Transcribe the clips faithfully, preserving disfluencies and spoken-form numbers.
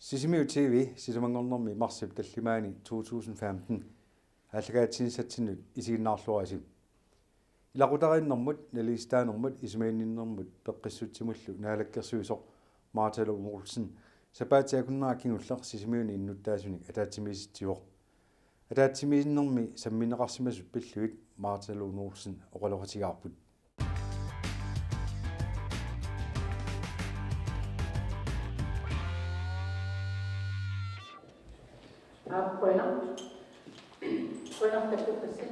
Sisimiut T V sisamanngornermi marsip tallimaani to tusind femten aallakaatitsinissatsinnut isiginnaarluarisi. Ilaqutariinnermut, naligiissitaanermut isumaginninnermut peqqissutsimullu naalakkersuisoq Martha Lund Olsen sapaatip akunnera kingulleq Sisimiuni innuttaasunik ataatsimiisitsivoq. Ataatsimiinnermi sammineqarsimasut pillugit Martha Lund Olsen oqaloqatigaarput. Aap, qujanaq. Qujanaq takkukkassi.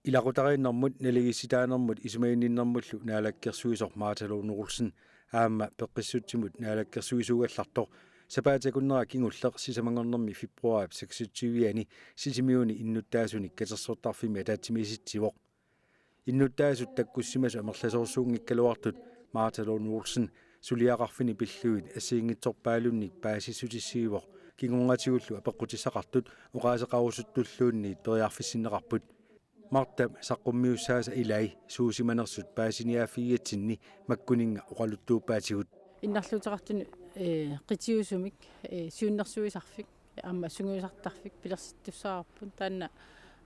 Ilaqutariinnermut, naligiissitaanermut isumaginninnermullu naalakkersuisoq Martha Lund Olsen aamma peqqissutsimut naalakkersuisuugallartoq sapaatip akunnera kingulleq sisamanngornermi februaarip seksogtyve-ani Sisimiuni innuttaasunik katersortarfimmi ataatsimiisitsivoq. Innuttaasut takkussimasut amerlasoorsuunngikkaluartut Martha Lund Olsen suliaqarfini pillugit assigiinngitsorpaalunnik paasissutissiivoq, kingornatigullu apeqqutissaqartut oqaaseqarusuttulluunniit periarfissinneqarput. Marthap saqqummiussaasa ilai suusimanersut paasiniaaffigigatsinni makkuninnga oqaluttuuppaatigut. Innarluuteqartunut, ee, qitiusumik, ee, siunnersuisarfik aamma sungiusartarfik pilersittussaavarput. Taanna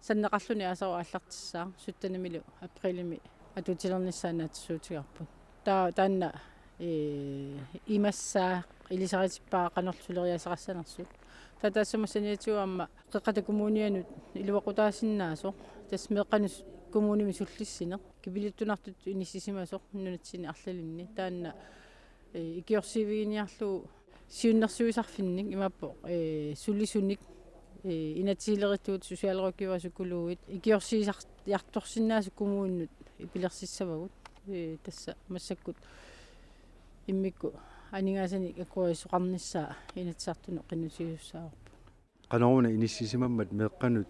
sanneqarluni aasaq aallartissaaq, syttenimilu aprilimi atuutilernissaa naatsorsuutigaarput. Taa-, taanna, ee, imassaa ilisaritippara qanorlu suleriaaseqassanersut. Taava taassuma saniatigut aamma Qeqqata Kommunianut iluaqutaasinnaasoq, tassa meeqqanut kommunimi sullissineq, kipiluttunartutut inissisimasoq nunatsinni arlalinni. Taanna, ee, ikiorsiiviginiarlugu siunnersuisarfinnik imaappoq, ee, sulisunik, ee, inatsisilerituut, socialrådgiverit, psykologit, ikiorsiisartorsinnaasut kommuninut pilersissavagut. Ee, tassa massakkut immikkut aningaasanik akuerisoqarnissaa Inatsisartunut qinnutigisussaavarput. Qanoruna inissisimammat meeqqanut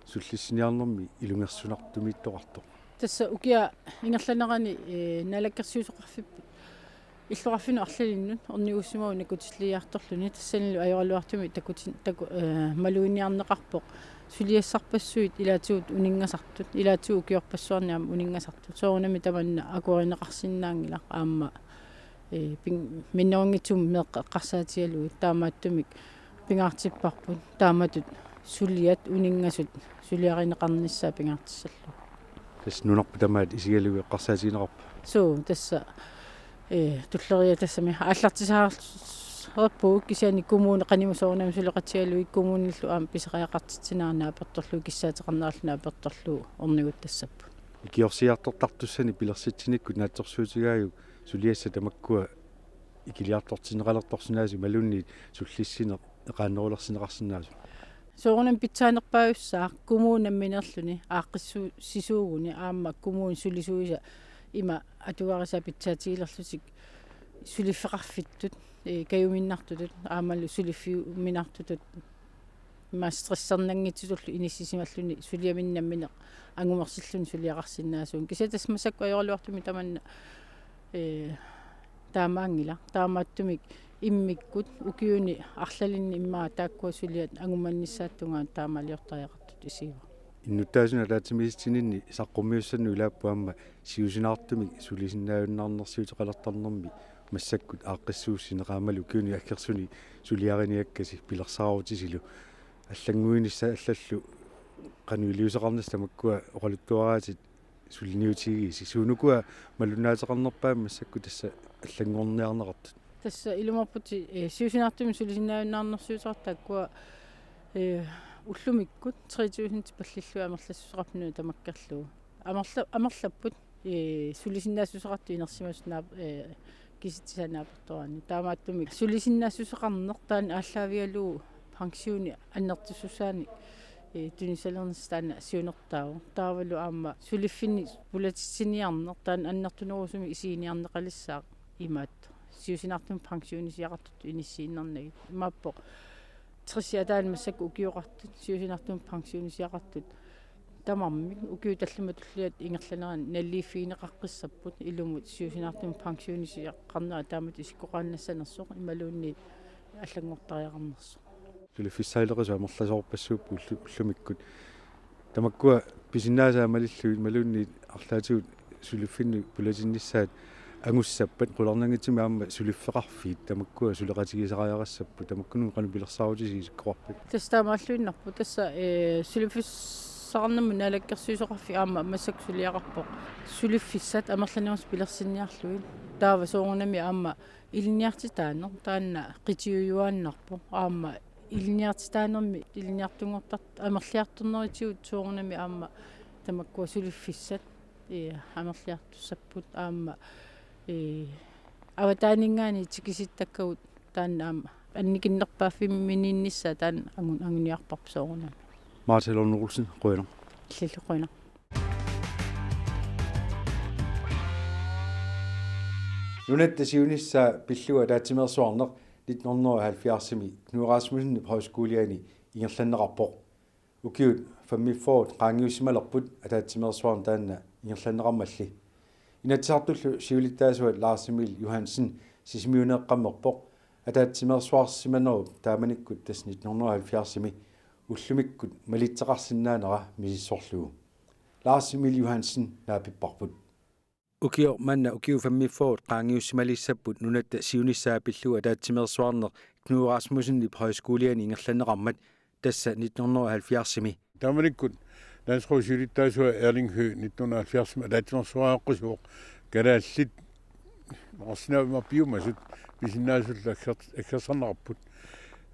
sullissiniarnermi ilungersunartumiittoqartoq? Tassa ukiaq ingerlanerani, ee, naalakkersuisoqarfipput illoqarfinnut arlalinnut ornigussimavoq nakutilliiartorluni, tassanilu ajoraluartumik takutin-, taku-, ee, maluginiarneqarpoq suliassarpassuit ilaatigut uninngasartut, ilaatigut ukiorpassuarni aamma uninngasartut. Soorunami tamanna akuerineqarsinnaanngilaq aamma, ee, pin-, minnerunngitsumik meeqqat eqqarsaatigalugit, taamaattumik pingaartipparput taamatut suliat uninngasut suliarineqarnissaat pingaartissallugu. Tassa nunarput tamaat isigalugit eqqarsaatigineqarpa? Suu, tassa, ee, tulleriiaat tassami aallartisaarerpugut, kisianni kommuni qanimut soorunami suleqatigalugit kommunillu aamma pisariaqartitsinerat naapertorlugu, kissaateqarnerallu naapertorlugu orniguttassapput. Ikiorsiartortartussanik pilersitsinikkut naatsorsuutigaajuk suliassat tamakkua ikiliartortinneqalertorsinnaasut imaluunniit sullissineq eqaannerulersinneqarsinnaasut? Soorunami pitsaanerpaajussaaq kommuni nammineerluni aaqqissuussisuuguni aamma kommunip sulisuisa ima atugarisa pitsaatigilerlutik suliffeqarfittut, ee, kajuminnartutut aammalu suliffiuminartutut ima stressernanngitsutullu inissisimalluni suliaminnik nammineq angumersilluni suliaqarsinnaasugut. Kisianni tassa massakkut ajoraluartumik tamanna, ee, taamaanngilaq. Taamaattumik immikkut ukiuni arlalinni immaqa taakkua suliat angumannissaata tungaanut taamaaliortariaqartutut isigivarput. Innuttaasunut ataatsimiisitsininni saqqummiussannut ilaapput aamma siusinaartumik sulisinnaajunnaarnersiuteqalertarnermi massakkut aaqqissuussineq aammalu ukiuni aggersuni suliariniakkasi pilersaarutisilu. Allannguinissaq allallu qanoq iliuuseqarnissaq tamakkua oqaluttuaraatit suliniutigigisigit. Suunukua malunnaateqarnerpaat massakkut tassa allanngorniarneqartut? Tassa ilumoorputit, ee, siusinaartumik sulisinnaajunnaarnersiuteqartut taakkua, ee, ullumikkut tre tusind pallillugit amerlassuseqarput nuna tamakkerlugu. Amerla-, amerlapput, ee, sulisinnaassuseqartut inersimasut naap-, ee, kisitsisaat naapertoraanni. Taamaattumik sulisinnaassuseqarneq taanna aallaavigalugu pensioni annertusussaanik, ee, tunisalernissaa taanna siunertaavoq. Taavalu aamma suliffinnik pulatitsiniarneq taanna annertunerusumik isiginiarneqalissaaq imaattoq. Siusinaartumik pensionisiaqartutut inissiinnarnagit. Imaappoq tres ataani massakkut ukioqartut, siusinaartumik pensionisiaqartut tamarmik ukiut tallimat tulliat ingerlaneranni naligiiffigineqaqqissapput, ilumut siusinaartumik pensionisiaqarnera taamatut isikkoqaannassanersoq imaluunniit allanngortariaqarnersoq. Suliffissaagileqisut amerlasoorpassuupput ullu-, ullumikkut. Tamakkua pisinnaasaat malillugit imaluunniit arlaatigut suliffinnut pulatinnissaat Angussappat qularnanngitsumik aamma suliffeqarfiit tamakkua suleqatigisariaqassapput, tamakkununnga qanoq pilersaarutisi isikkoqarpit? Tassa taamaalluinnarpoq, tassa, ee, suliffissaqarnermut naalakkersuisoqarfik aamma massakkut suliaqarpoq suliffissat amerlanerusut pilersinniarlugit. Taava soorunami aamma ilinniartitaaneq taanna qitiujuaannarpoq, aamma ilinniartitaanermi ilinniartunngortartut amerliartornerisigut soorunami aamma tamakkua suliffissat, ee, amerliartussapput aamma, ee, avataaninngaanniit tikisittakkagut taanna aamma annikinnerpaaffimminiinnissaa taanna angun-, anguniarparput soorunami. Martha Lund Olsen, qujanaq. Illillu qujanaq. Nunatta siunissaa pillugu ataatsimeersuarneq nitten hundrede og halvfjerdsimi Knud Rasmussenip Højskoliani ingerlanneqarpoq. Ukiut femogfyrre qaangiussimalerput ataatsimeersuarneq taanna ingerlanneqarmalli. Inatsisartullu siulittaasuat Lars Emil Johansen Sisimiuneeqqammerpoq ataatsimeersuarsimanerup taamanikkut, tassa nitten hundrede og halvfjerdsimi, ullumikkut malitseqarsinnaanera misissorlugu. Lars Emil Johansen naapipparput. Ukioq manna ukiut femogfyrre qaangiussimalissapput nunatta siunissaa pillugu ataatsimeersuarneq Knud Rasmussenip Højskoliani ingerlanneqarmat, tassa nitten hundrede og halvfjerdsimi. Taamanikkut landsrådip siulittaasua Erling Høegh nitten hundrede og halvfjerdsimi ataatsimeersuariaqqusivoq kalaallit oqarsinnaavimmi piumasut pisinnaasullu agger-, aggersarneqarput.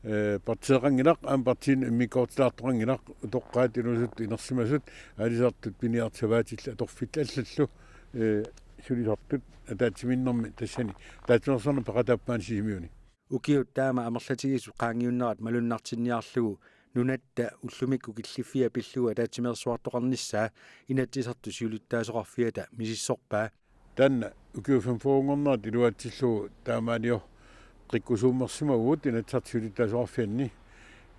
Ee, partiiqanngilaq, aamma partiinut immikkoortilaartoqanngilaq, utoqqaat inuusuttut inersimasut, aalisartut, piniartut, savaatillit, atorfillit allallu, ee, sulisartut ataatsimiinnermi tassani ataatsimeersuarneq peqataapput maani Sisimiuni. Ukiut taama amerlatigisut qaangiunnerat malunnartinniarlugu nunatta ullumikkut killiffia pillugu ataatsimeersuartoqarnissaa Inatsisartut siulittaasoqarfiata misissorpaa. Taanna ukiut femogfyrrenngornerat iluatsillugu taamaaliorikkusuummersimavugut Inatsisartut siulittaasoqarfianni.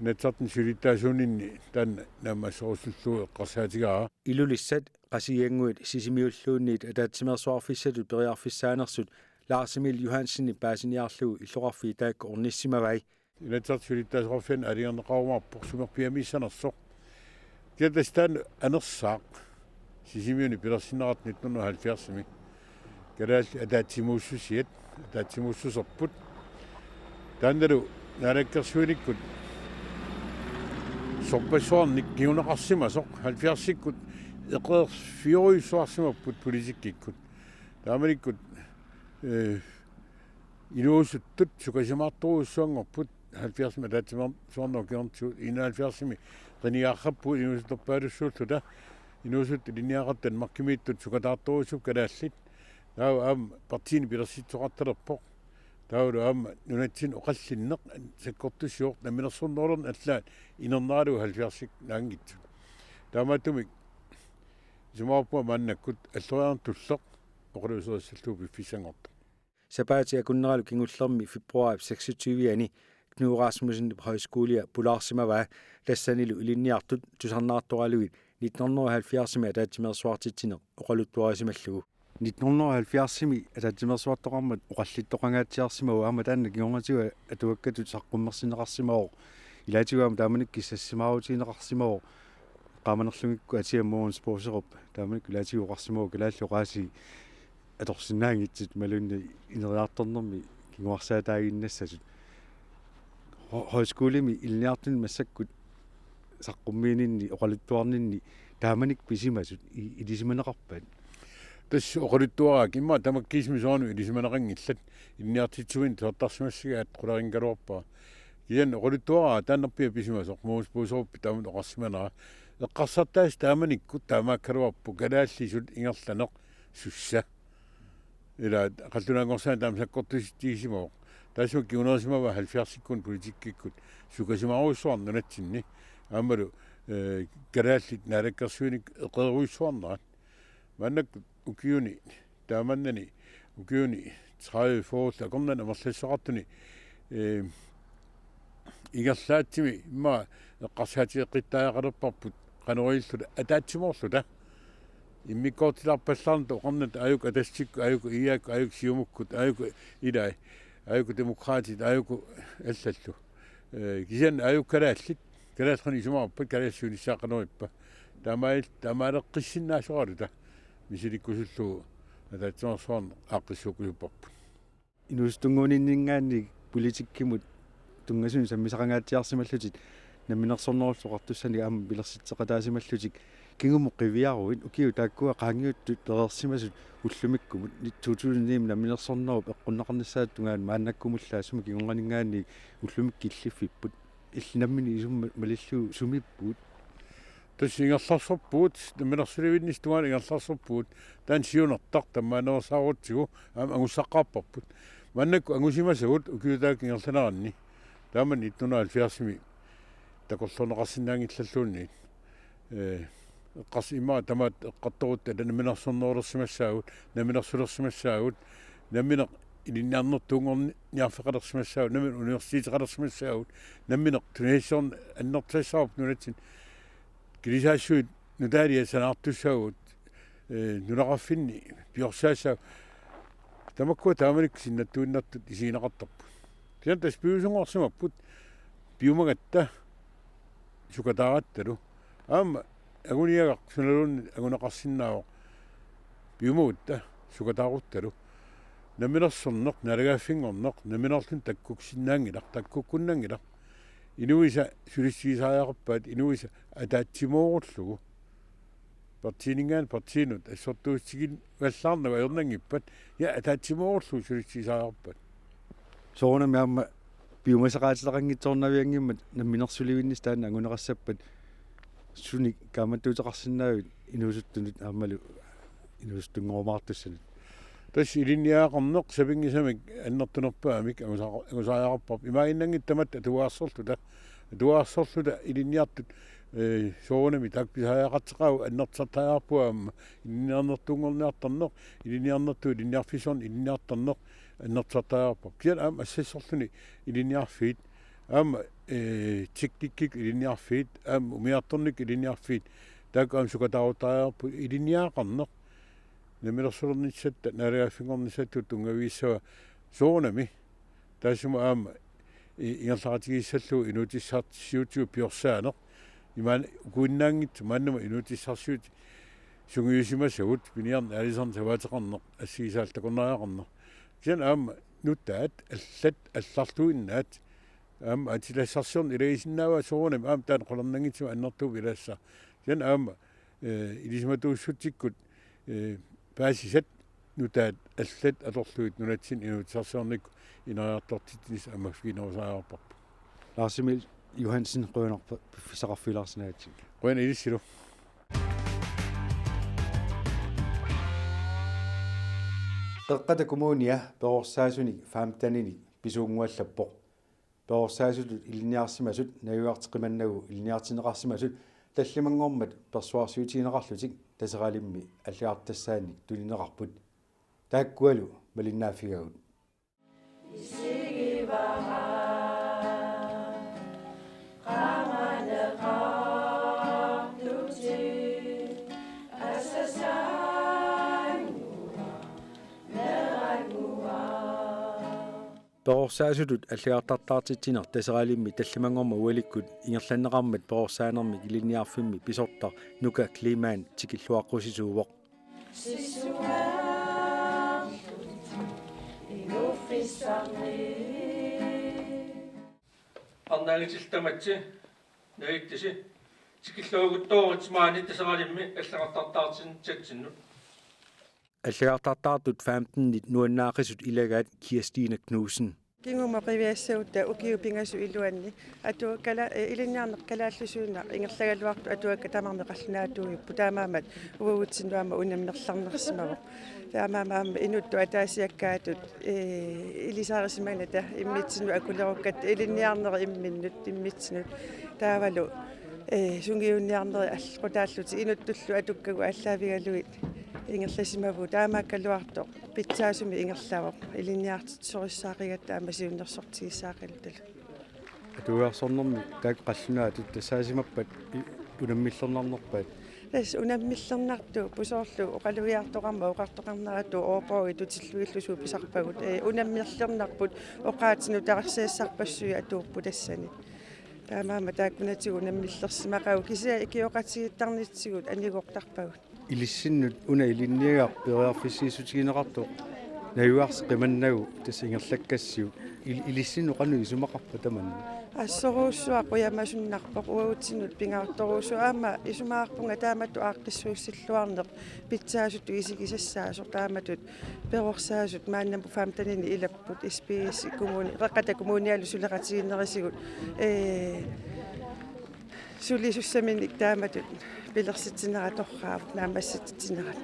Inatsisartuni siulittaasuuninni taanna naammasserusullugu eqqarsaatigaara. Ilulissat, Qasigiannguit Sisimiulluunniit ataatsimeersuarfissatut periarfissaanersut Lars Emil Johansenip paasiniarlugu illoqarfiit taakku ornissimavai. Inatsisartut siulittaasoqarfianni aalajangerneqarumaarpoq sumerpiamiissanersoq. Kisianni tassa taanna anersaaq Sisimiuni pilersinneqartoq nitten hundrede og halvfjerdsimi. Kalaallit ataatsimuussusiat, ataatsimuussuserput. Taannalu naalakkersuinikkut sorpassuarnik kinguneqarsimasoq halvfjerdsikkut eqeerfiorujussuarsimapput politikkikkut. Taamanikkut, ee, inuusuttut sukasimaartorujussuanngorput halvfjerdsimi ataatsimeersuarnerup kingornatigut, enoghalvfjerdsimi qinigaarput inuusuttorpaalussuulluta, inuusuttut ilinniagaqartut Danmarkimiittut sukataartorujussuupput kalaallit. Taava aamma partiinik pilersitsisoqartalerpoq. Taavalu aamma nunatsinni oqallinneq sakkortusivoq, namminersornerulerneq allaat inerneralugu halvfjerdsit naanngitsut. Taamaattumik isumaqarpunga maannakkut alloriarneq tulleq oqaluuserissallugu piffissanngortoq. Sapaatip akunneralu kingullermi februaarip seksogtyve-ani Knud Rasmussenip Højskolia pulaarsimavaa, tassanilu ilinniartut tusarnaartoralugit nitten hundrede og halvfjerdsimi ataatsimeersuartitsineq oqaluttuarisimallugu. Nitten hundrede og halvfjerdsimi ataatsimeersuartoqarmat oqallittoqangaatsiarsimavoq, aamma taanna kingornatigut atuakkatut saqqummersinneqarsimavoq. Ilaatigut aamma taamanikkut kissassimaarutigineqarsimavoq. Eqqaamanerlunngikkukku atia Mogens Boserup taamanikkut ilaatigut oqarsimavoq, kalaallit oqaasii atorsinnaanngitsut imaluunniit ineriartornermi kinguarsaataaginnassasut. Hø-, højskolemi ilinniartunit massakkut saqqummiininni oqaluttuarninni taamanikkut pisimasut i-, ilisimaneqarpat? Tassa oqaluttuaraakka immaqa tamakkiisumik soorunami ilisimaneqanngillat, ilinniartitsivimmik tusartarsimassagaat qularinngigaluarpara. Kisianni oqaluttuaraara taannarpiaq pisimasoq, Mogens Boserup taamatut oqarsimanera. Eqqarsartaaseq taamanikkut taamaakkaluarpoq, kalaallisut ingerlaneq sussa. Ila qallunaanngorsaaneq taama sakkortusitsigisimavoq. Taassuma kingunerisimavat halvfjerdsikkut politikkikkut sukasimaarujussuarneq nunatsinni. Aammalu, ee, kalaallit naalakkersuinikkut eqeerujussuarnerat. Maannakkut ukiuni, taamannani ukiuni tredive fyrre akornanni amerlassuseqartuni, ee, ingerlatsimi immaqa eqqarsaatigeqqittariaqalerparput qanoq ililluta ataatsimoorluta. Immikkoortilaarpallaarnata oqarnata, aajuku Atassutikkut, aajuku I A-kkut, aajuku Siumukkut, aajuku ilai, aajuku Demokraatit, aajuku allallu. Ee, kisianni aajuku kalaallit, kalaallit qanoq isumaqarpat, kalaallit siunissaat qanoq ippa. Taamaal-, taamaaleqqissinnaasoraluta misilikkusullugu ataatsimeersuarneq aaqqissuukkusupparput. Inuusuttunnguuninninngaanniit politikkimut tunngasunik sammisaqangaatsiarsimallutit Namminersornerullutik Oqartussanit aamma pilersitseqataasimallutik kingumut qiviaruit ukiut taakkua qaangiuttut pereersimasut ullumikkumut to tusind ni-mi namminersornerup eqqunneqarnissaata tungaanut maannakkumullu assut kingornaninngaanniit ullumikkut killiffipput. Illit nammineq isummat malillugu sumiippugut? Tassa ingerlaarpugut, namminersulivinnissap tungaanut ingerlaarpugut, taanna siunertaq tammaanerusaarutsigu aamma angussaqqaarparput. Maannakkut angusimasagut ukiut taakku ingerlaneranni. Taamani nitten hundrede og halvfjerdsimi takorloorneqarsinnaanngillalluunniit. Ee, eqqars-, immaqa tamaat eqqartorutta namminersornerulersimassaagut, namminersulersimassaagut, nammineq ilinniarnertuunngorniarfeqalersimassaagut, nammineq universitetini annertussaassavarput nunatsinni. Kilisaassui nutaaliat sanaartussaagut, ee, nunaqarfinni piorsaassaagut. Tamakkua taamanikkut sinnattuinnartut isigineqartarput. Kisianni tassa piviusunngorsimapput piumagatta sukataarattalu. Aamma anguniagaq sunaluunniit anguneqarsinnaavoq piumagutta sukataaruttalu. Namminersorneq, naalagaaffinngorneq, nammineerluni takkuksinnaanngilaq, takkukkunnanngilaq. Inuisa sulissiisariaqarpaat, inuisa ataatsimoorullugu. Partiininngaanniit partiinut assortuussutigivallaarnagu ajornanngippat, ja, ataatsimoorullugu sulissiisariaqarpaat. Soorunami aamma piumasaqaatitaqanngitsoornavianngimmat namminersulivinnissaq taanna anguneqassappat sunik kaammattuuteqarsinnaavit inuusuttunut aammalu inuusuttunngorumaartussanut? Tassa ilinniagaqarneq sapinngisamik annertunerpaamik angusa-, angusariaqarparput. Imaaginnanngitsoq tamatta atugaarsorluta. Atugaarsorluta ilinniartut, ee, soorunami taakku pisariaqartoqarput, annertusartariaqarput aamma ilinniarnertuunngorniartarneq, ilinniarnertut ilinniarfissuarnut ilinniartarneq annertusartariaqarparput. Kisianni aamma assassorluni ilinniarfiit, aamma, ee, teknikkikkut ilinniarfiit, aamma umiartornikkut ilinniarfiit, taakku aamma sukataaruttariaqarput. Ilinniagaqarneq namminersulernissatta, naalagaaffinngornissatta tunngavigissavaa soorunami. Taassuma aamma i-, ingerlaqatigiissallugu inuutissarsiutigut piorsaaneq. Imaanngitsoq ukuinnaanngitsoq maannamut inuutissarsiutit sungiusimasagut, piniarneq aalisarneq savaateqarneq, assigisaallu takornariaqarneq. Kisianni aamma nutaat allat allarluinnaat aamma aatsitassarsiorneq ilagisinnaavaa soorunami aamma taanna qularnanngitsumik annertuumik ilassaq. Kisianni aamma, ee, ilisimatuussutsikkut, ee, paasisat nutaat allat atorlugit nunatsinni inuutissarsiornikkut ineriartortitsinissaq aamma affiginerusariaqarparput. Lars Emil Johansen, qujanarpoq piffissaqarfigilaarsinnaagatsigu. Qujanaq ilissilu. Qeqqata Kommunia perorsaasunit femteninik pisuunnguallappoq. Perorsaasutut ilinniarsimasut najugaqartut qimannagu ilinniartinneqarsimasut tallimanngormat persuarsiutigineqarlutik Taseralimmi allagartassaannik tunineqarput. Taakkualu malinnaaffigagut. Perorsaasutut allagartartaartitsineq Taseralimmi tallimanngormat ualikkut ingerlanneqarmat perorsaanermik ilinniarfimmi pisortaq Nuka Kleemann tikilluaqqusisuuvoq. Arnaangitillu tamassi najuuttisi tikilluaqquttoorut maani Taseralimmi allagartartaartinnissatsinnut. Allagartartaartut femtenit nuannaaqisut ilagaat Kirstine Knudsen. Kingumut qiviassagutta ukiut pingasut iluanni atu-, kala-, eh, ilinniarneq kalaallisuinnaq ingerlagaluartoq atuakkat tamarmik qallunaatuujupput, taamaammat uagutsinnut aamma unammerlarnersimavoq. Taamaammat aamma inuttut ataasiakkaatut, eh, ilisarisimanata immitsinnut akulerukkatta ilinniarnerit imminnut immitsinnut taavalu, eh, sungiunniarnerit allaqutaallutik inuttullu atukkagut aallaavigalugit ingerlasimavugut, taamaakkaluartoq pitsaasumik ingerlavoq ilinniartitsisorissaaqqigatta aamma siunnersortigissaaqqilluta. Atugaarsornermi taakku qallunaatut tassaasimappat i-, unammillernarnerpaat? Tassa unammillernartuupput, soorlu oqalugiartoqarmat oqartoqarneratut Aarborg itutillugillu suut pisarpagut. Ee, unammillernarput, oqaatsit nutaarsiassarpassuit atuupput tassani. Taamaammat taakkunatigut unammillersimaqagut kisianni ikioqatigiittarnitsigut anigortarpagut. Ilissinnut una ilinniagaq periarfissiissutigineqartoq Najugarsi qimannagu tassa ingerlakkassiuk. Il-, ilissinnut qanoq isumaqarpa tamanna? Assorujussuaq qujamasunnarpoq uagutsinnut pingaartorujussuaq aamma isumaqarpunga taamatut aaqqissuussilluarneq pitsaasutut isigisassaasoq taamatut perorsaasut maannakkut femtenini ilapput S P S kommuni, Qeqqata Kommunialu suleqatigiinnerisigut, ee, sulisussaminik taamatut pilersitsinerat torraavoq naammassititsinerat.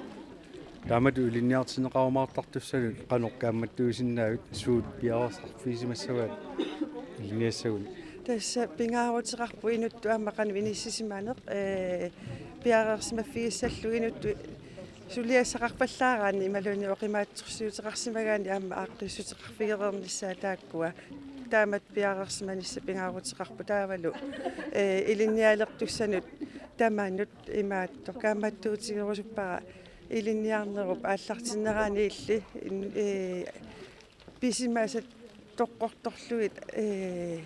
Taamatut ilinniartinneqarumaartartussanut qanoq kaammattuisinnaavit, suut piareersarfigisimassavaat ilinniassagunik? Tassa pingaaruteqarpoq inuttut aamma qanoq inissisimaneq, ee, piareersimaffigissallugu inuttut suliassaqarpallaaraanni imaluunniit oqimaatsorsiuteqarsimagaanni aamma aaqqissuuteqarfigereernissaa taakkua. Taamatut piareersimanissaq pingaaruteqarpoq taavalu, ee, ilinnialertussanut tamanut imaattoq kaammattuutigerusuppara ilinniarnerup aallartinnerani illit, ee, pisimasat toqqortorlugit, ee,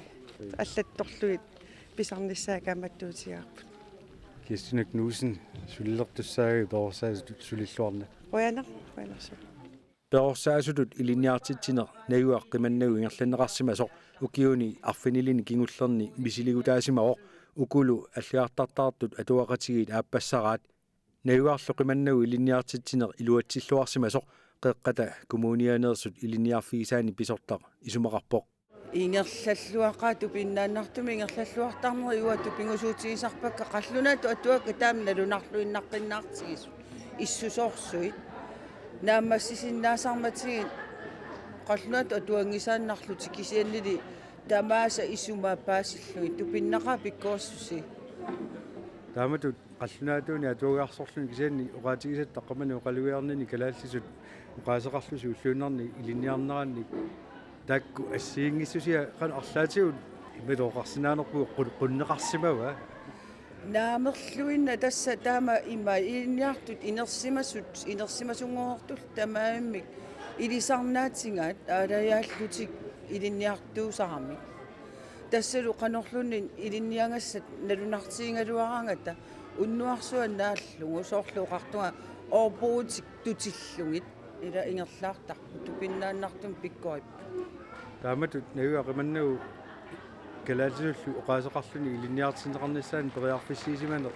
allattorlugit pisarnissaat kaammattuutigaarput. Kirstine Knudsen, sulilertussaagavit perorsaasutut sulilluarna. Qujanaq, qujanarsuaq. Perorsaasutut ilinniartitsineq Najugaq qimannagu ingerlanneqarsimasoq ukiuni arfinilini kingullerni misiligutaasimavoq, ukulu allagartartaartut atugaqatigiit aappassaraat. Najugarlu qimannagu ilinniartitsineq iluatsilluarsimasoq Qeqqata Kommunianeersut ilinniarfigisaannik pisortaq isumaqarpoq. Ingerlalluaqaat, tupinnaannartumik ingerlalluartarneri uattut pingasuutigisarpakka, qallunaatut atuakkat taama nalunarluinnarsinnaartigisut issusoorsuit. Naammassisinnaasarmatigit qallunaatut atuanngisaannarlutik kisiannili tamaasa isumaat paasillugit tupinnaqaaq pikkorissusi. Taamatut qallunaatuunik atuagarsorluni kisianni oqaatigisatta taqqamani oqalugiarnini kalaallisut oqaaseqarlusi ulluinnarni ilinniarneranni taakku assigiinngissusia qanoq arlaatigut imatut oqarsinnaanerpugut qun-, qunneqarsimava? Naamerluinnaq tassa taama ima ilinniartut inersimasut, inersimasunngortut tamarmik ilisarnaatigaat aalajaallutik ilinniartuusaramik. Tassalu qanorluunniit ilinniagassat nalunartigigaluaraangata unnuarsuaq naallugu soorlu oqartunga oorpugutik tutillugit ila ingerlaartarput, tupinnaannartumik pikkoripput. Taamatut Najugaq qimannagu kalaallisullu oqaaseqarluni ilinniartinneqarnissaanut periarfissiisimaneq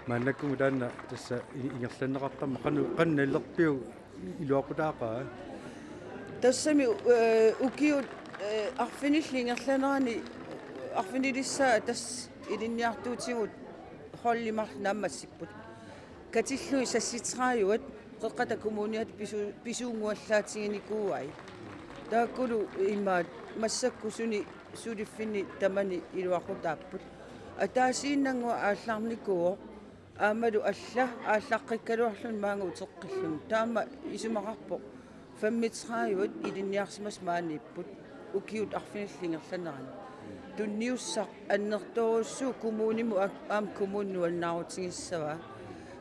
maannakkumut taanna tassa i-, ingerlanneqartarmat qanoq, qanoq nalilerpiuk iluaqutaaqaa? Tassami, ee, ukiut, ee, arfinillit ingerlaneranni, arfinilissaat tassa ilinniartuutigut holdit marluk naammassipput. Katillugit seksogtredive Qeqqata Kommuniata pisu-, pisuunnguallaatiginikuuai. Taakkulu imaat massakkut suni suliffinni tamani iluaqutaapput. Ataasiinnannguaq aallarnikuuvoq. Aammalu alla aallaqqikkaluarluni maanga uteqqilluni. Taama isumaqarpoq femogtredive ilinniarsimasut maaniipput ukiut arfinillit ingerlaneranni. Tunniussaq annertoorujussuuvoq kommunimut a-, aamma kommuni nuannaarutigissavaa.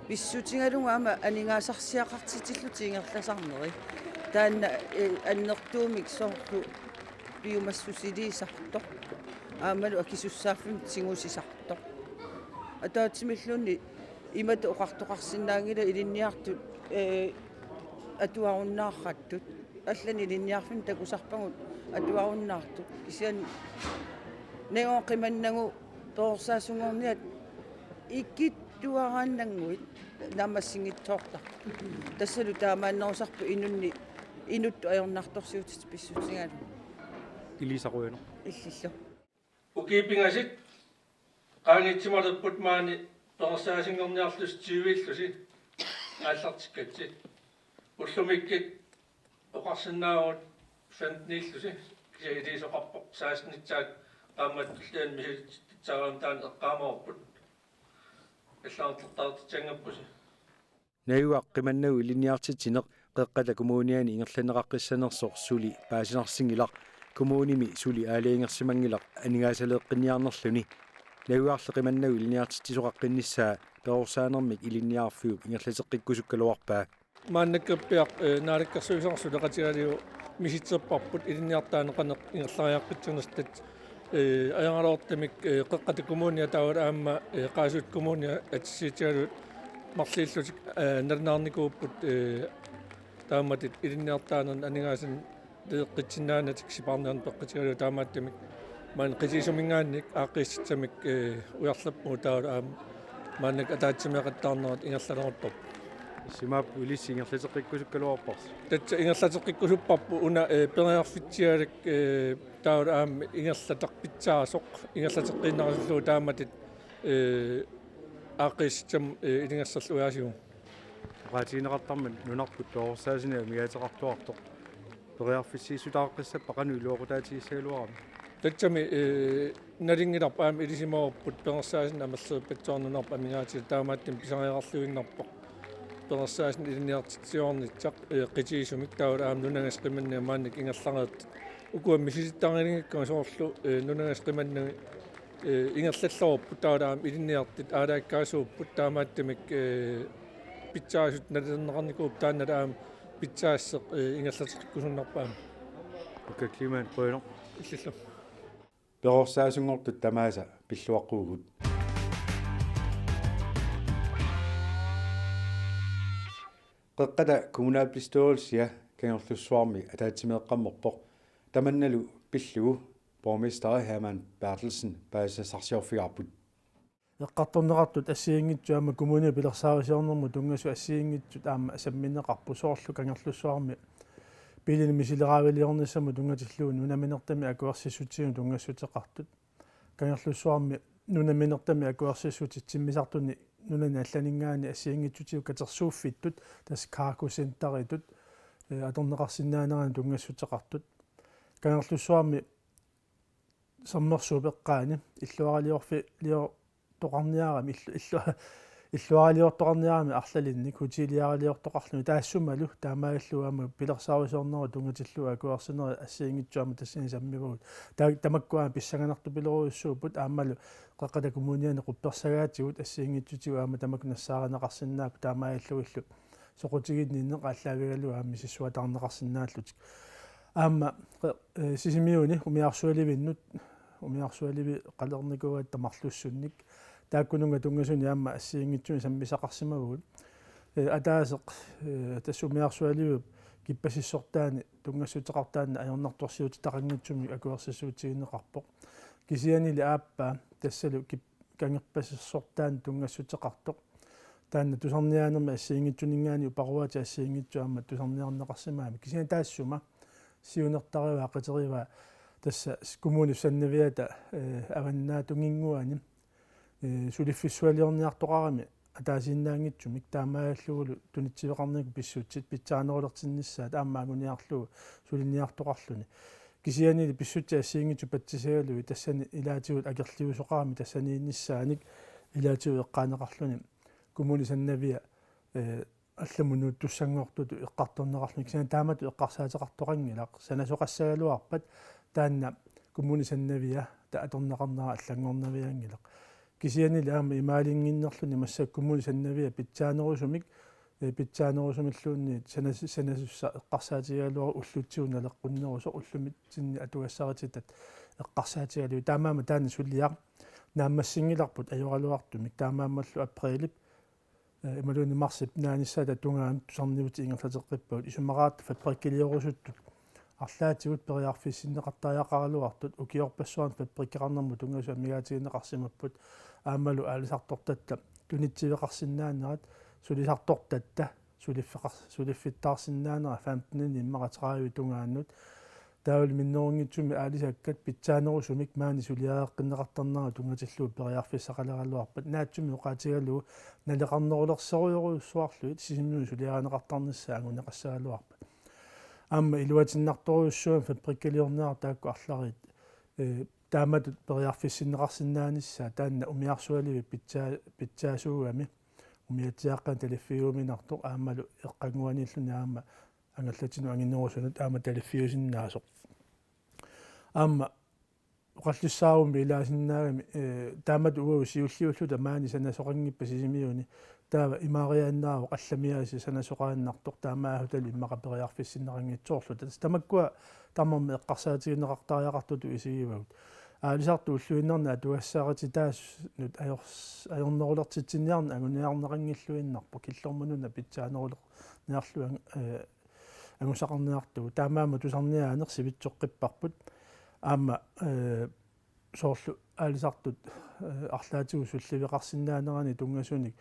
Pissutigalugu aamma aningaasarsiaqartitillutik ingerlasarneri. Taanna, ee, annertuumik soorlu piumassusiliisartoq. Aammalu akisussaaffimmik tigusisartoq. Ataatsimilluunniit imatut oqartoqarsinnaanngilaq ilinniartut, ee, atuarunnaartut. Allanik ilinniarfinni takusarpagut atuarunnaartut. Kisianni Najugaq qimannagu perorsaassunngorniat ikittuaraannannguit naammassinngitsoortarput. Tassalu taamaannerusarput inunni, inuttut ajornartorsiutit pissutigalugu. Ilisa, qujanaq. Illillu. Ukiut pingasut qaangiussimalerput maani perorsaassunngorniarlusi tyvillusi aallartikkatsi. Ullumikkut oqarsinnaavugut femtenillusi, kisianni ilisoqarpoq sekstenitsaat qaammat tulliani misilitsittaarami taanna eqqaamavarput. Allagartartaartitsissanngorpusi. Najugaq qimannagu ilinniartitsineq Qeqqata Kommuniani ingerlanneqaqqissanersoq suli paasinarsinngilaq, kommunimi suli aalajangersimanngilaq aningaasaleeqqinniarnerluni. Najugarlu qimannagu ilinniartitsisoqaqqinnissaa perorsaanermik ilinniarfiup ingerlateqqikkusukkaluarpaa. Maannakkorpiaq, ee, Naalakkersuisoq suleqatigalugu misissorparput ilinniartitaaneq qanoq ingerlariaqqitsinersoq. Ee, ajoraluartumik, ee, Qeqqata Kommunia taavalu aamma, ee, Qaasuitsup Kommunia atissiitigalugit marluullutik, ee, nalunaarnikuupput, ee, taamatut ilinniartitaanernik aningaasanik naleqqitsinnaanertik sipaarniarneq peqqutigalugu, taamaattumik maani qitiusuminngaanniit aaqqiissutissat, ee, ujarlerpugut taavalu aamma maannakkut ataatsimeeqattaarnerat ingerlaleruttorpoq. Imaappoq ilissi ingerlateqqikkusukkaluarparsi? Tassa ingerlateqqikkusupparput una, ee, periarfitsialak, ee, taavalu aamma ingerlataq pitsaasoq ingerlateqqiinnarusullugu taamatut, ee, aaqqiissutissat, ee, ilungersorlugu ujaasigut. Oqaatigineqartarmat nunarput perorsaasunik amigaateqartuartoq periarfissiissutaaqqissappat qanoq iluaqutaatigissagaluarami? Tassami, ee, nalunngilarput aamma ilisimavarput perorsaasunik amerlerippassuarnik nunarput amigaatigalugit, taamaattumik pisariaqarluinnarpoq perorsaasunik ilinniartitsisoqarnissaq, ee, qitiusumik taavalu aamma nunangassaq qimanneq maannakkut ingerlareersut. Ukua misilittarilinngikkagut soorlu, ee, nunangassaq qimanneq, ee, ingerlalluarput taavalu aamma ilinniartut aalaakkaasuupput, taamaattumik, ee, pitsaasut nalilerneqarnikuupput, taannalu aamma pitsaasoq, ee, ingerlateqqikkusunnarpoq aamma. Okay, Clement, qujanaq. Illillu. Perorsaasunngortut tamaasa pilluaqquuvugut. Qeqqata kommunalbestyrelsia Kangerlussuarmi ataatsimeeqqammerpoq. Tamannalu pillugu borgmesteri Hermann Berthelsen paasisassarsiorfigaarput. Eqqartorneqartut assigiinngitsut aamma kommunip pilersaarusiornermut tunngasut assigiinngitsut aamma sammineqarput, soorlu Kangerlussuarmi biilinik misileraaviliornissamut tunngatillugu nunaminertamik akuersissutiginut tunngassuteqartut. Kangerlussuarmi nunaminertamik akuersissutit timmisartuni nunani allaninngaanniit assigiinngitsutigut katersuuffittut, tassa cargo centeritut, ee, atorneqarsinnaaneranut tunngassuteqartut. Kangerlussuarmi Sermersuup eqqaani illuaraliorfi-, lior-, toqarniarami, illu-, illu-, illuaraliortoqarniarami arlalinnik, hoteliliortoqarluni taassumalu, taamaalillugu aamma pilersaarusiornerup tunngatillugu akuersinerit assigiinngitsut aamma tassani sammivagut. Ta-, tamakku aamma pissanganartupilorujussuupput, aammalu Qeqqata Kommuniani quppersagaatigut assigiinngitsutigut aamma tamakku nassaarineqarsinnaapput, taamaalillugullu soqutiginninneq aallaavigalugu aamma misissuataarneqarsinnaallutik. Aamma, ee, Sisimiuni umiarsualivinnut, umiarsualiveqalernikuugatta marlussunnik, taakkununnga tunngasunik aamma assigiinngitsunik sammisaqarsimavugut. Ee, ataaseq, ee, tassa umiarsualiviup kippasissortaani tunngassuteqartoq taanna ajornartorsiutitaqanngitsumik akuersissuutigineqarpoq. Kisiannili aappaa tassalu kip-, kangerpasissortaani tunngassuteqartoq. Taanna tusarniaanermi assigiinngitsuninngaanniit uparuaatit assigiinngitsut aamma tusarniarneqarsimagamik. Kisianni taassuma siunertarivaa, qiterivaat tassa s-, kommunip sannaviata, ee, avannaatunginnguani, ee, suliffissualiorniartoqarami ataasiinnaanngitsumik, taamaalillugulu tunitsiveqarnikkut pissutsit pitsaanerulertinnissaat aamma anguniarlugu suliniartoqarluni. Kisiannili pissutsit assigiinngitsut patsisigalugit tassani ilaatigut akerliusoqarami tassaniinnissaanik ilaatigut eqqaaneqarluni kommunip sannavia, ee, allamut nuuttussanngortutut eqqartorneqarluni, kisianni taamatut eqqarsaateqartoqanngilaq, sanasoqassagaluarpat taanna kommunip sannavia ta-, atorneqarnera allanngornavianngilaq. Kisiannili aamma imaalinnginnerluni massakkut kommunip sannavia pitsaanerusumik, ee, pitsaanerusumilluunniit sanas-, sanasussaq eqqarsaatigigaluarpoq ullutsinnut naleqqunnerusoq, ullumikkunni atugassarititaat eqqarsaatigalugit. Taamaammat taanna suliaq naammassinngilarput ajoraluartumik, taamaammallu aprilip, ee, imaluunniit marsip naanissaata tungaanut tusarniutit ingerlateqqippagut, isumaqaratta fabrikkiliorusuttut arlaatigut periarfissinneqartariaqaraluartut, ukiorpassuarni fabrikkeqarnermut tunngasut amigaatigineqarsimapput, aammalu aalisartortatta tunitsiveqarsinnaanerat, sulisartortatta suliffeqar-, suliffittaarsinnaanerat femteninik immaqa tredive tungaanut. Taavalu minnerunngitsumik aalisakkat pitsaanerusumik maani suliareqqinneqartarnerat tunngatillugu periarfissaqaleraluarpat, naatsumik oqaatigalugu naleqarnerulersorujorujussuarlugit Sisimiunut suliarineqartarnissaa anguneqassagaluarpat. Aamma iluatinnartorujussuugami fabrikkiliornerat taakku arlariit, ee, taamatut periarfissinneqarsinnaanissaa, taanna umiarsualivik pitsaa-, pitsaasuugami, umiatsiaaqqanik taliffigiuminartoq aammalu eqqannguaniilluni aamma angallatinut anginerusunut aamma taliffiusinnaasoq. Aamma oqallissaarummi ilaasinnaagami, ee, taamatut uagut siulliulluta maani sanasoqanngippat Sisimiuni, taava imaariaannaavoq allamiaaseq sanasoqaannartoq, taamaassutalu immaqa periarfissinneqanngitsoorluta. Tassa tamakkua tamarmik eqqarsaatigineqartariaqartutut isigivagut. Aalisartut ulluinnarni atugassarititaasut ajors-, ajornerulertitsiniarneq anguniarneqanngilluinnarpoq, killormut una pitsaanerulerniarlugu ang-, eh, angusaqarniartugut. Taamaammat tusarniaaneq sivitsoqqipparput. Aamma, eh, soorlu aalisartut, eh, arlaatigut sulliveqarsinnaanerannut tunngasunik,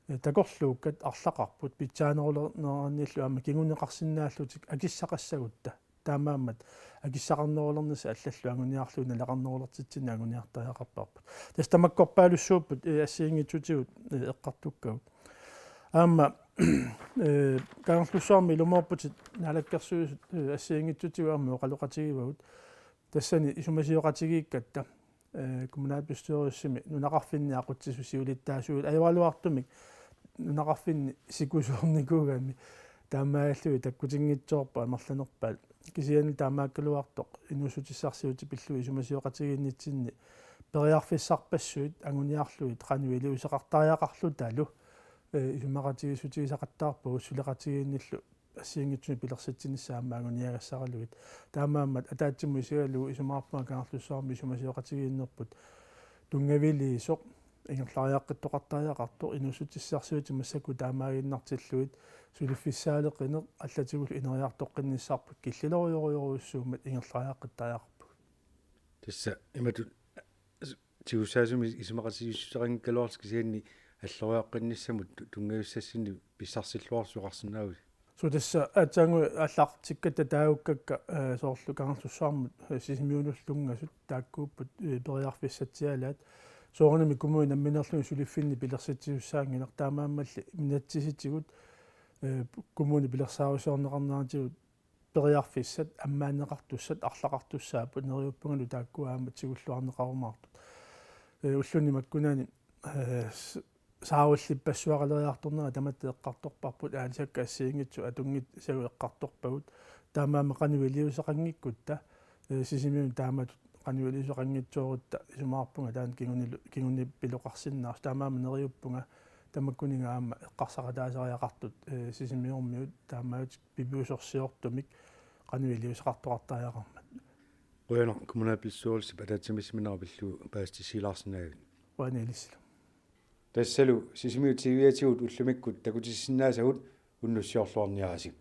eh, takorluukkat arlaqarput pitsaanerulernerannillu aamma kinguneqarsinnaallutik akissaqassagutta. Taamaammat akissaqarnerulernissaq allallu anguniarlugu naleqarnerulertitsineq anguniartariaqarparput. Tassa tamakkorpaalussuupput, eh, assigiinngitsutigut, eh, eqqartukkagut. Aamma, eh, Kangerlussuarmi ilumoorputit Naalakkersuisut, eh, assigiinngitsutigut aamma oqaloqatigivagut. Tassani isumasioqatigiikkatta, eh, kommunalbestyrelsimi nunaqarfinni aqutsisut siulittaasuat ajoraluartumik nunaqarfinni sikusoornikuugami taamaalillugit takkutinngitsoorput amerlanerpaat. Kisianni taamaakkaluartoq inuussutissarsiutit pillugit isumasioqatigiinnitsinni periarfissarpassuit anguniarlugit qanoq iliuuseqartariaqarlutalu, eh, isumaqatigiissutigisaqattaarpagut suleqatigiinnillu assigiinngitsunik pilersitsinissaat aamma anguniagassaralugit. Taamaammat ataatsimut isigalugu isumaqarpunga Kangerlussuarmi isumasioqatigiinnerput tunngaviliisoq ingerlariaqqittoqartariaqartoq, inuussutissarsiutit massakkut taamaaginnartillugit suliffissaaleqineq allatigullu ineriartoqqinnissarput killilorujorujorujussuummat ingerlariaqqittariaqarpugut. Tassa imatut tigussaasumik isumaqatigiissuteqanngikkaluarlusi kisianni alloriaqqinnissamut tu-, tunngavissassinnik pissarsilluarlusi oqarsinnaavusi? Suu, tassa aatsaannguaq aallartikkatta taagukkakka, eh, soorlu Kangerlussuarmut, eh, Sisimiunullu tunngasut taakkuupput, eh, periarfissatsialaat. Soorunami kommuni nammineerluni suliffinni pilersitsisussaanngilaq, taamaammalli inatsisitigut, eh, kommuni pilersaarusiorneqarneratigut periarfissat ammaanneqartussat arlaqartussaapput, neriuppungalu taakkua aamma tigulluarneqarumaartut. Eh, ulluni makkunani, eh, s-, saarullipassuaqaleriartornera tamatta eqqartorparput, aalisakkat assigiinngitsut atunngisavut eqqartorpagut. Taamaammat qanoq iliuuseqanngikkutta, eh, Sisimiuni taamatut qanoq iliuuseqanngitsoorutta isumaqarpunga taanna kingunilu-, kingunipiloqarsinnaasoq, taamaammat neriuppunga tamakkuninnga aamma eqqarsaqataasariaqartut, eh, Sisimiormiut taamaattut piviusorsiortumik qanoq iliuuseqartoqartariaqarmat. Qujanaq kommunalbestyrelsip ataatsimiisseminera pillugu paasissutissiilaarsinnaagavit. Qujanaq ilissilu. Tassalu Sisimiut T V-atigut ullumikkut takutissinnaasagut, unnussiorluarniaritsi.